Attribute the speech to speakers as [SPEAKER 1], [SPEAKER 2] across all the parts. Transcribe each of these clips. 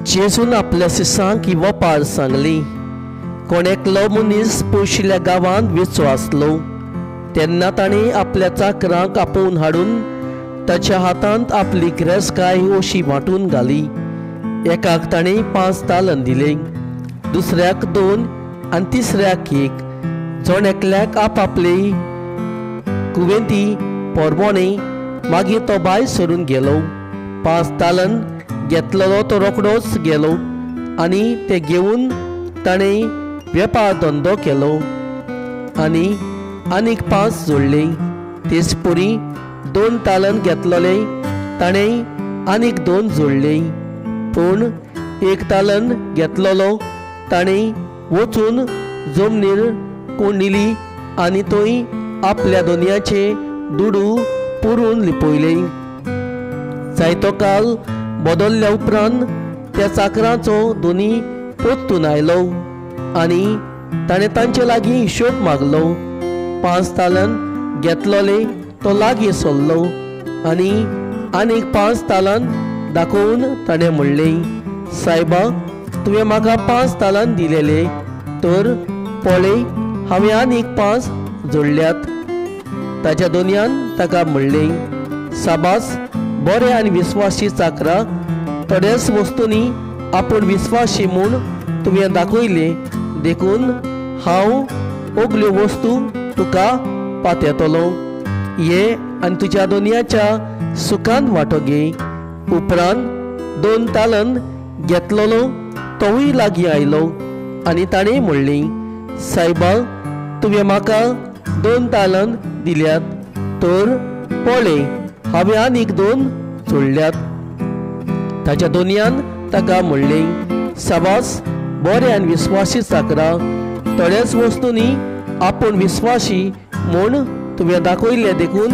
[SPEAKER 1] जेजून आपल्या शिसांक ही वपार सांगली. कोण एकलो मनीस पयशिल्ल्या गांवांत वेचो आसलो तेन्ना ताणें आपल्या चाकरांक आपोवन हाडून ताच्या हातांत आपली गिरेस्तकाय अशी वांटून घाली. एकाक ताणें 5 तालन दिले, दुसऱ्याक 2 आनी तिसऱ्याक 1. जण एकल्याक आपापले कुवेंती पोरमोणे. मागीर तो भायर सरून गेलो. 5 तालन घेतलेलो तो रोखडोच गेलो आनी ते घेवन ताणें वेपार धंदो केलो आनी आनीक 5 जोडले. तेच परी 2 तालन घेतलेले ताणें आनीक 2 जोडले. पूण 1 तालन घेतलेलो ताणें वचून जमनीर कोंडिली आनी थंय आपल्या दोनयाचे दुडू पुरून लिपयले. जायतो काल बदल्ल्या उपरांत त्या चाकरांचो दोनी परतून आयलो आनी ताणें तांचे लागीं हिशोब मागलो. 5 तालन घेतलोले तो लागीं सरलो आनी आनीक 5 तालन दाखोवन ताणें म्हणलें, सायबा, तुवें म्हाका 5 तालन दिलेले, तर पळय हांवें आनीक 5 जोडल्यात. ताच्या दोनयान ताका म्हणलें, साबास, बरें आनी विस्वासी चाकरा, थोड्याच वस्तूंनी आपूण विस्वासी म्हूण तुवें दाखयलें, देखून हांव ओगल्यो वस्तू तुका पातयतलो. ये आनी तुज्या दोनयाच्या सुखान वांटो घे. उपरांत 2 तालन घेतलेलो तोवूय लागीं आयलो आनी ताणें म्हणलें, सायबा, तुवें म्हाका 2 तालन दिल्यात, तर पळय हांवें आनीक 2 जोडल्यात. ताच्या दोनयान ताका म्हणलें, साबास, बरें आनी विस्वासी चाकरा, थोड्याच वस्तूंनी आपूण विस्वासी म्हूण तुवें दाखयलें, देखून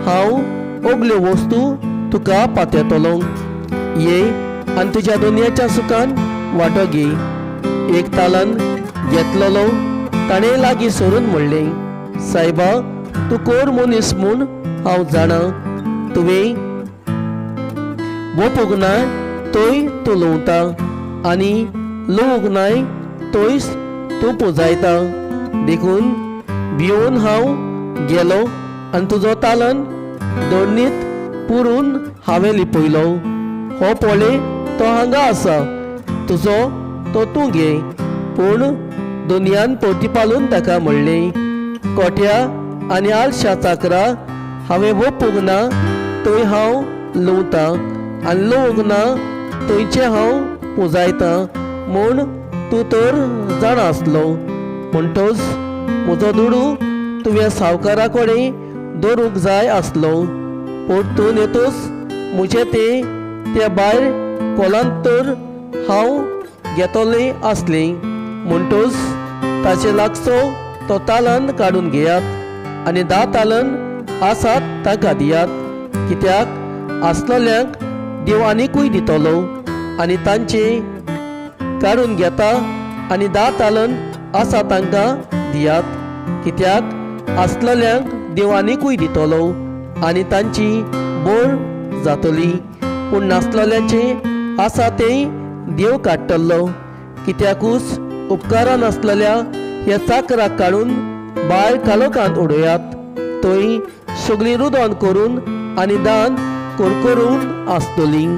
[SPEAKER 1] हांव ओगल्यो वस्तू तुका पातयतलो. ये आनी तुज्या दोनयाच्या सुखान वांटो घे. 1 तालन घेतलेलो ताणें लागीं सरून म्हणलें, सायबा, तूं कोर मनीस म्हूण हांव जाणा. तुवें वोपूंक ना थंय तूं लुंवता आनी लुवूंक नाय थंयच तूं पुंजायता. देखून भिवन हांव गेलो आनी तुजो तालन दोडणीत पुरून हांवें लिपयलो. हो पळय तो हांगा आसा, तुजो तो तूं घे. पूण दोनयान पोर्तिपालून ताका म्हणलें, कोट्या आनी आलशा चाकरा, हांवें वोपूंक ना थंय हांव लुंवतां आनी लुवूंक ना थंयचें हांव पुंजायतां म्हूण तूं तर जाणा आसलो. म्हणटच म्हजो दुडू तुवें सावकारा कडेन दवरूंक जाय आसलो. परतून येतूच म्हजें तें त्या भायर कोलांत तर हांव घेतलें आसलें. म्हणटच ताचे लागचो तो तालन काडून घेयात आनी 10 तालन आसात ताका दियात. कित्याक आसलेल्यांक देव आनिकूय दितलो आनी तांचे काडून घेता आनी 10 तालन आसा तांकां दियात. कित्याक आसलेल्यांक देव आनिकूय दितलो आनी तांची बोर जातली, पूण नासलेल्यांचें आसा तें देव काडटलो. कित्याकूच उपकारा नासलेल्या ह्या चाकराक काडून भायर कालोकांत उडयात, थंय सगळीं रुदन करून आनी दांत करकरून आसतलीं.